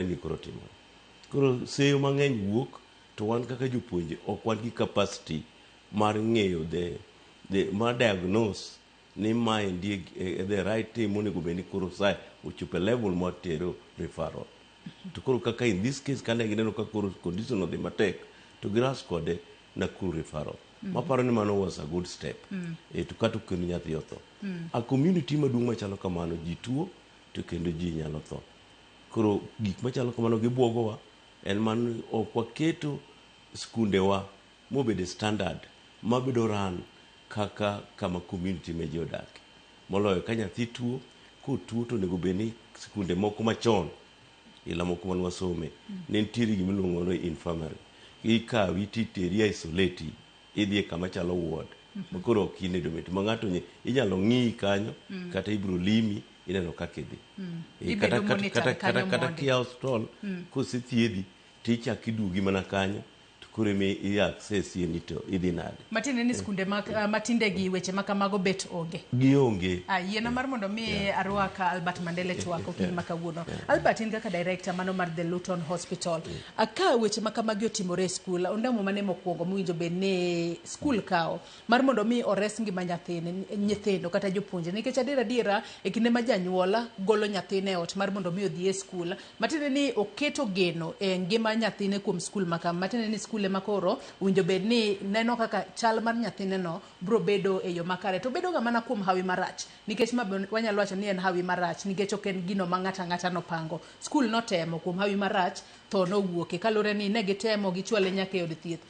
Ni koro timore. Koro seyo mang'eny wuok to wan kaka jopuonje ok wan gi capacity mar ng'eyo the mar diagnose ni maendi e the right thing monego bed ni koro sa ochopo e level mwatero referral. To koro kaka in this case kane gineno ka koro condition odhi matek to giras kode Nakuru referral. Maparo ni mano was a good step. To kata kendo nyathi otho. A community maduong' machalo kamano ji tuo to kendo ji nyalo tho. Koro gik machalo kamano gibuogowa en mano ok waketo skundewa mobedo standard mabedo run kaka kama community ma ji odake. Moloyo ka nyathi tuo, kotuo to onego bed ni skunde moko machon ila moko mane wasome ne nitiere gima iluongo ni infirmary. Ikawi titeri isolate idhi e kama chalo ward ma koro ok in e dormitory ma ng'ato inyalo ng'iyi kanyo kata ibiro limi ineno kaka idhi. Ibedo monitored kanyo kata mondi. Kia hospital kosethiedhi tichak iduogi mana kanyo to koro emi i access ni to idhi nade. Matiende ni skunde matinde gi weche ma kamago bet onge. Gionge. Ah, yiena mar mondo mi arwak Albert Mandela e twak okinyi ma kawuono. Albert, in kaka director mano mar the Luton Hospital. Ka weche ma kamagi otimore e skul, ondamo mane mokwongo mowinjo bed ni skul kawo mar mondo mi ores ngima nyathini, nyithindo kata jopuonjre nikech adier adiera e kinde ma janyuol golo nyathine e ot mar mondo mi odhi e skul matiende ni oketo geno e ngima nyathine kuom skul ma kama matiende ni skul ema koro owinjo bed ni neno kaka chal mar nyathine no bro bedo e yo makare to bedo ga mana kuom hawi marach nikech ma be wanyalo wacho ni en hawi marach nikech ok en gino ma ng'ato ang'ata nopango skul notemo kuom hawi marach tho nowuoke kaluwore ni ne gitemo gichwale nyaka e od thieth.